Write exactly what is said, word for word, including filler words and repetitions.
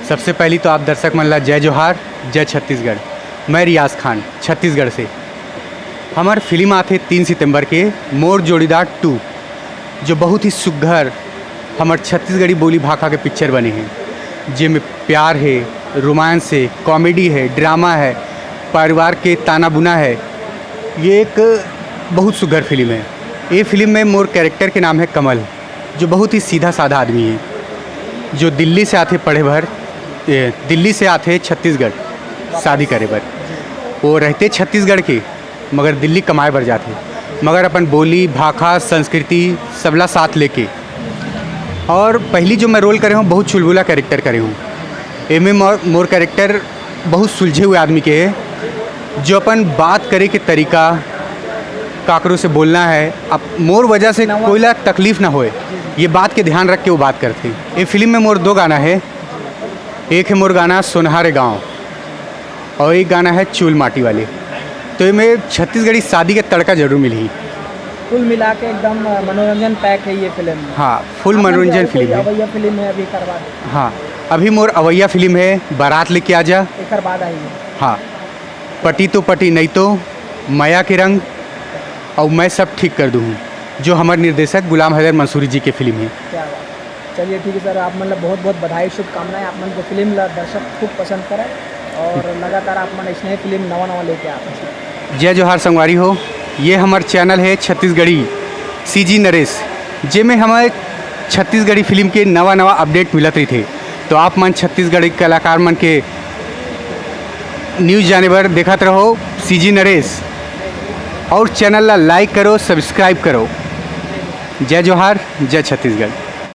सबसे पहली तो आप दर्शक मन ला जय जोहार, जय छत्तीसगढ़। मैं रियाज खान, छत्तीसगढ़ से। हमर फिल्म आथे तीन सितंबर के, मोर जोड़ीदार टू, जो बहुत ही सुघर हमर छत्तीसगढ़ी बोली भाखा के पिक्चर बने हे, जेमे प्यार हे, रोमांस हे, कॉमेडी हे, ड्रामा हे, परिवार के ताना बुना हे। ये एक बहुत सुघर फिल्म हे। ये फिल्म में मोर कैरेक्टर के नाम हे कमल, जो बहुत ही सीधा साधा आदमी हे, जो दिल्ली से आथे पढ़े बर, ए, दिल्ली से आथे छत्तीसगढ़ शादी करे बर। वो रहते छत्तीसगढ़ के, मगर दिल्ली कमाए बर जाथे, मगर अपन बोली, भाखा, संस्कृति सबला साथ लेके। और पहली जो मैं रोल करे हूँ, बहुत चुलबुला कैरेक्टर करे हूँ। एमे मोर, मोर कैरेक्टर बहुत सुलझे हुए आदमी के है, जो अपन बात करे के तरीका, काकरो से बोलना है, अब मोर वजह से कोई ला तकलीफ ना होए, ये बात के ध्यान रख के वो बात करथे। ये फिल्म में मोर दो गाना है, एक है मोर गाना सोनहारे गाँव और एक गाना है चूल माटी वाले। तो ये में छत्तीसगढ़ी शादी के तड़का जरूर मिलही। कुल मिला के एकदम मनोरंजन पैक है ये फिल्म। हाँ, फुल आप मन के मनोरंजन और कोई फिल्म है। अवैया फिल्म है अभी एकर बाद? हाँ, अभी मोर अवैया फिल्म है बारात लेके आजा। एकर बाद आई है। हाँ, पटी तो पटी नहीं तो, मया के रंग और मैं सब ठीक कर दूँ, जो हमारे निर्देशक गुलाम हैदर मंसूरी जी के फिल्म है। क्या बात। चलिए ठीक है सर, आप मतलब बहुत बहुत बधाई, शुभकामनाएं, आप मन के फिल्म ला दर्शक खूब पसंद करें और लगातार आप मन ऐसे ही फिल्म नवा नवा लेके आते हैं। जय जोहार संगवारी हो, ये हमार चैनल है छत्तीसगढ़ी सीजी नरेश, जेमे हमारे छत्तीसगढ़ी फिल्म के नवा नवा अपडेट मिलत रहिथे। तो आप मन छत्तीसगढ़ी कलाकार मन के न्यूज़ जाने बर देखत रहो सीजी नरेश और चैनल ला लाइक करो, सब्सक्राइब करो। जय जोहार, जय छत्तीसगढ़।